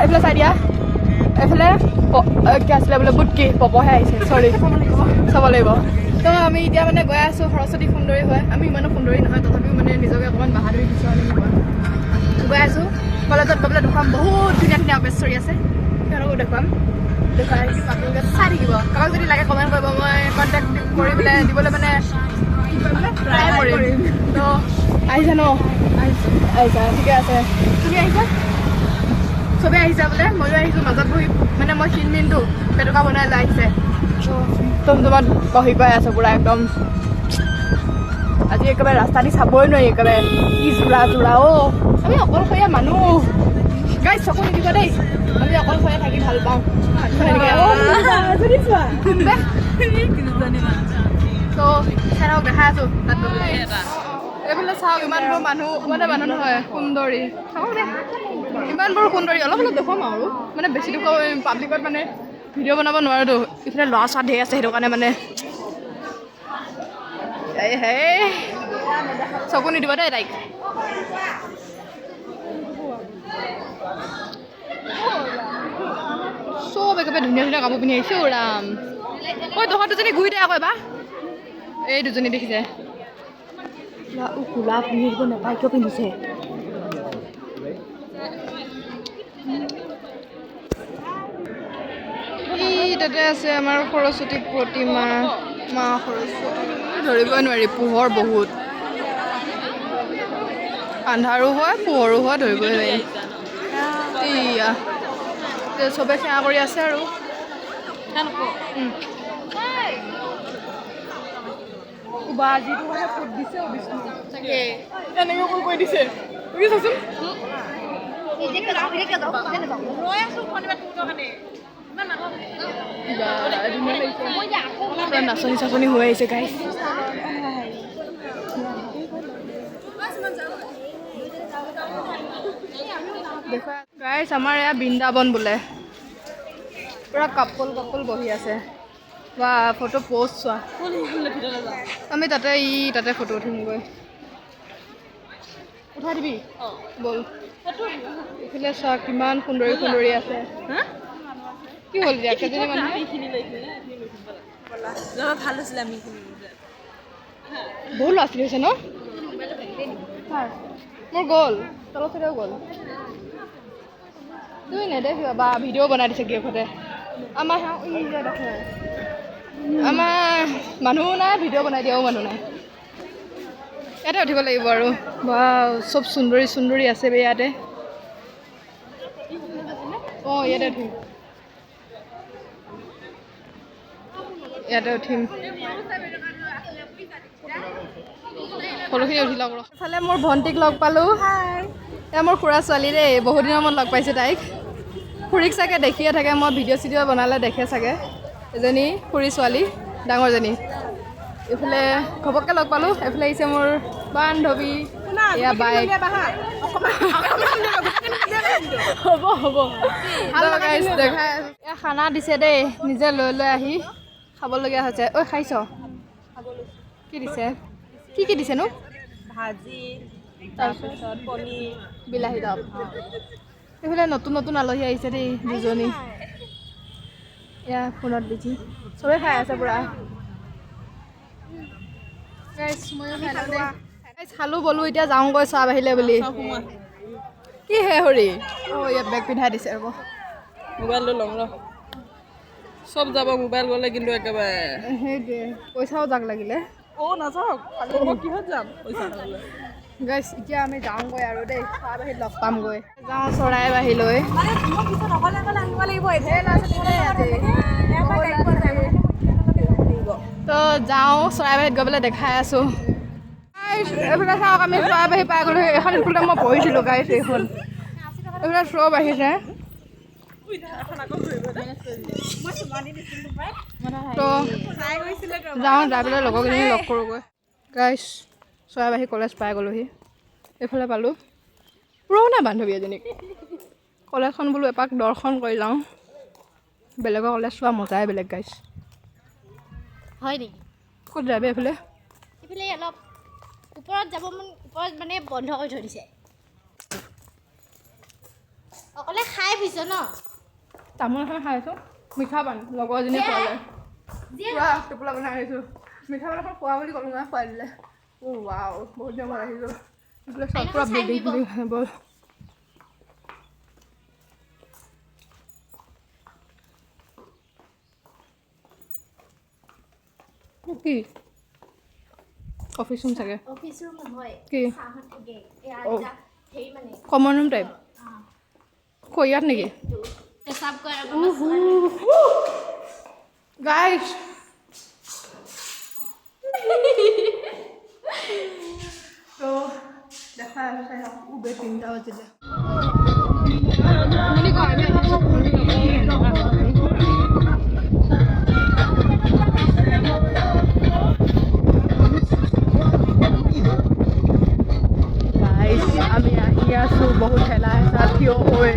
এইফালে চাই দিয়া, এইফালে কি আছিলে বোলে বুটকি পপহে আহিছে, চৰি চাব লাগিব। তো আমি এতিয়া মানে গৈ আছোঁ সৰস্বতী সুন্দৰী হয়। আমি ইমানো সুন্দৰী নহয়, তথাপিও মানে নিজকে অকণমান বাহাদুৰি দিছোঁ আৰু গৈ আছোঁ। কলেজত গৈ পেলাই দেখুৱাম, বহুত ধুনীয়া ধুনীয়া অপেশ্বৰী আছে, সিহঁতকো দেখুৱাম। দেখুৱাই থাকিম, আপোনালোকে চাই থাকিব। কাৰোবাক যদি লাগে কমেণ্ট কৰিব, মই কণ্টেক্ট কৰি পেলাই দিবলৈ মানে কি কৰিম, ট্ৰাই কৰিম। তো আহিছা ন? আহিছা, ঠিকে আছে। তুমি আহিছা? চবেই আহিছা বোলে, ময়ো আহিছোঁ। মাজত বহি মানে মই ক্ষীণ মিনটো পেটুকা বনাই লৈ আহিছে। টমটমত বহি পাই আছোঁ পূৰা একদম। আজি একেবাৰে ৰাস্তা দি চাবই নোৱাৰি, একেবাৰে কি যোৰা যোৰা। অ' আমি অকলশৰীয়া মানুহ গাইজ, চকু নিদিব দেই, আমি অকলশৰীয়া থাকি ভাল পাওঁ। তো চাই থাকক, দেখাই আছোঁ তাত গৈ পেলাই। এইফালে চাওক, ইমানবোৰ মানুহ, মানে মানুহ নহয় সুন্দৰী, চাওক দে ইমানবোৰ সুন্দৰী। অলপ অলপ দেখুৱাম আৰু মানে বেছি দেখুৱাব পাব্লিকত মানে ভিডিঅ' বনাব নোৱাৰোতো, ইফালে ল'ৰা ছোৱালী ধেৰ আছে, সেইটো কাৰণে মানে এই হেই চকু নিদিব দেই তাইক। চব একেবাৰে ধুনীয়া ধুনীয়া কাপোৰ পিন্ধি আহিছে। অ' ৰাম, ঐ তহঁত দুজনী ঘূৰি দে আকৌ এবাৰ। এই দুজনী দেখিছে কোলা পিন্ধি দিব নাপায়, কিয় পিন্ধিছে? এই তাতে আছে আমাৰ সৰস্বতী প্ৰতিমা, মা সৰস্বতী। ধৰিবই নোৱাৰি, পোহৰ বহুত, আন্ধাৰো হয় পোহৰো হয়, ধৰিবই নোৱাৰি। এইয়া চবে সেৱা কৰি আছে আৰু। নাচনী চাচনি হৈ আহিছে গাইজ। দেখুৱা গাইজ, আমাৰ এয়া বৃন্দাবন বোলে, পূৰা কাপল কাপল বহি আছে। বা ফটো প'ষ্ট চোৱা, আমি তাতে ই তাতে ফটো উঠিমগৈ। উঠাই দিবি ব'ল। এইফালে চোৱা কিমান সুন্দৰী সুন্দৰী আছে। কি হ'ল এতিয়া কেইজনী মানুহ? বহুত ল'ৰা ছোৱালী হৈছে ন? মোৰ গ'ল তলত চাইডেও গ'ল। তুমি নেদেখিবা বা ভিডিঅ' বনাই দিছে গিৰিয়েকহঁতে। আমাৰ আমাৰ মানুহো নাই, ভিডিঅ' বনাই দিয়াও মানুহ নাই। ইয়াতে উঠিব লাগিব আৰু। বা চব সুন্দৰী সুন্দৰী আছে বে ইয়াতে। অঁ ইয়াতে উঠিম, ইয়াতে উঠিম। সকলোখিনি উঠি লওক। ইফালে মোৰ ভণ্টিক লগ পালোঁ, এয়া মোৰ খুৰা ছোৱালী দেই, বহুত দিনৰ মূৰত লগ পাইছোঁ তাইক। খুৰীক চাগে দেখিয়ে থাকে, মই ভিডিঅ' চিডিঅ' বনালে দেখে চাগে। এজনী খুৰী ছোৱালী ডাঙৰজনী। এইফালে ঘপককৈ লগ পালোঁ। এইফালে আহিছে মোৰ বান্ধৱী, এয়া বাইক। হ'ব হ'ব দেখাই। এয়া খানা দিছে দেই, নিজে লৈ লৈ আহি খাবলগীয়া হৈছে। ঐ খাইছ? কি দিছে? কি কি দিছেনো? ভাজি, তাৰপিছত পনীৰ, বিলাহী দম। এইফালে নতুন নতুন আলহী আহিছে দেই, দুজনী। এয়া ফোনত বিজি, চবেই খাই আছে পূৰা। খালোঁ বলো, এতিয়া যাওঁগৈ চোৱা বাঢ়িলে বুলি। কি হে হৰি, অঁ ইয়াত বেগ পিন্ধাই দিছে। ৰ'ব মোবাইলটো লওঁ ৰ, চব যাব মোবাইল গ'লে কিন্তু একেবাৰে। সেইটোৱে, পইচাও যাক লাগিলে। অ' নাযাওক, মই কিহত যাম পইচা নহ'লে। গাইছ এতিয়া আমি যাওঁগৈ আৰু দেই, চৰাইবাহীত লগ পামগৈ। যাওঁ চৰাইবাহীলৈ। তো যাওঁ চৰাইবাহীত গৈ পেলাই দেখাই আছোঁ। এইফালে চাওক, আমি চৰাইবাহী পাই গ'লোঁ। এইখন স্কুলতে মই পঢ়িছিলোঁ গাইছ, এইখন। এইফালে চব আহিছে। তো যাওঁ, যাই পেলাই লগৰকেইজনী লগ কৰোঁগৈ। গাইছ চৰাইবাহী কলেজ পাই গ'লোহি, এইফালে পালোঁ পুৰণা বান্ধৱী এজনীক। কলেজখন বোলো এপাক দৰ্শন কৰি যাওঁ, বেলেগৰ কলেজ চোৱা মজাই বেলেগ গাইছ। হয় নেকি? ক'ত যাবি এইফালে? এইফালে অলপ ওপৰত যাব মন, ওপৰত মানে বন্ধ কৰি থৈ দিছে। অকলে খাই ফুৰিছ ন? তামোল এখন খাই আছোঁ, মিঠা পান লগৰ এজনীয়ে খোৱালে। যিয়ে। পুৰা টোপোলা বনাই আহিছোঁ। মিঠা পান এখন খোৱা বুলি ক'লোঁ নহয়, খুৱাই দিলে। অ' ৱাও, বহুত দিনৰ মূৰত আহিছোঁ। এইফালে চব পুৰা চাই বিল্ডিং দিব। চিল্ডিং ব'ল। কি অফিচ ৰুম চাগে? অফিচ ৰুম নহয়। কি? চাহত থাকে এয়া। অ'। এটা হেৰি মানে। Common room type. অঁ। কৈ ইয়াত নেকি? এইটো পেচাব কৰা। গাইছ, তো দেখাই আছো, চাই থাকক। উবে 3টা বাজিলে। গাইছ, আমি আহি আছো বহুত ঠেলা হেঁচা থিয় হৈ।